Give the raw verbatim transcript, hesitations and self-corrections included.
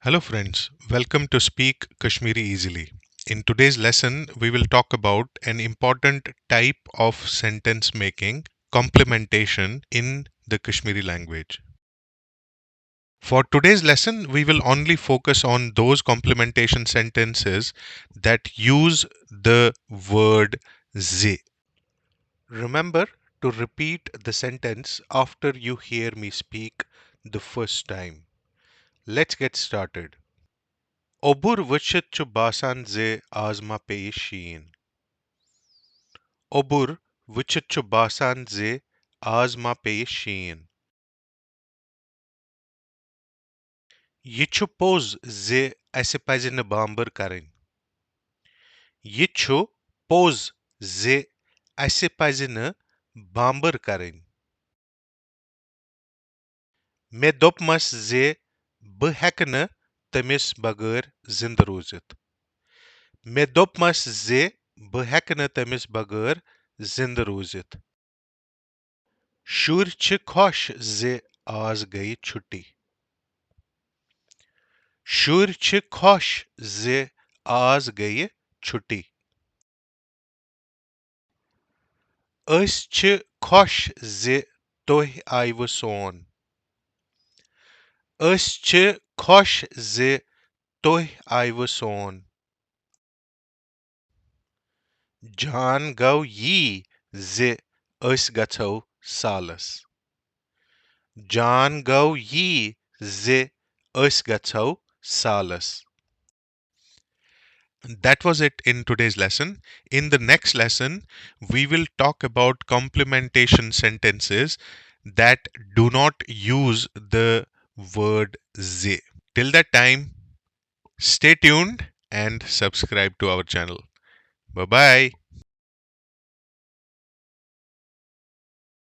Hello friends, welcome to Speak Kashmiri Easily. In today's lesson, we will talk about an important type of sentence making, complementation in the Kashmiri language. For today's lesson, we will only focus on those complementation sentences that use the word ze. Remember to repeat the sentence after you hear me speak the first time. Let's get started. اوٚبُر وٕچھِتھ چھُ باسان زِ آز ما پیٚیہِ شیٖن۔ اوٚبُر وٕچھِتھ چھُ باسان زِ آز ما پیٚیہِ شیٖن۔ یہِ چھُ پوٚز زِ اَسہِ پَزِ نہٕ بامبر کَرٕنۍ۔ یہِ چھُ پوٚز زِ اَسہِ پَزِ نہٕ بامبر کَرٕنۍ۔ مےٚ دوٚپمَس زِ بہٕ ہٮ۪کہٕ نہٕ تٔمِس بغٲر زِندٕ روٗزِتھ۔ مےٚ دوٚپمَس زِ بہٕ ہٮ۪کہٕ نہٕ تٔمِس بغٲر زِندٕ روٗزِتھ۔ شُرۍ چھِ خۄش زِ آز گٔیہِ چھُٹی۔ شُرۍ چھِ خۄش زِ آز گٔیہِ چھُٹی۔ أسۍ چھِ خۄش زِ تُہۍ آیوٕ سون۔ أسۍ چھِ خۄش زِ تُہۍ آیوٕ سون۔ جان گوٚو یی زِ أسۍ گژھو سالس۔ جان گوٚو یی زِ أسۍ گژھو سالس۔ That was it in today's lesson. In the next lesson, we will talk about complementation sentences that do not use the word ze. Till that time, stay tuned and subscribe to our channel. Bye bye.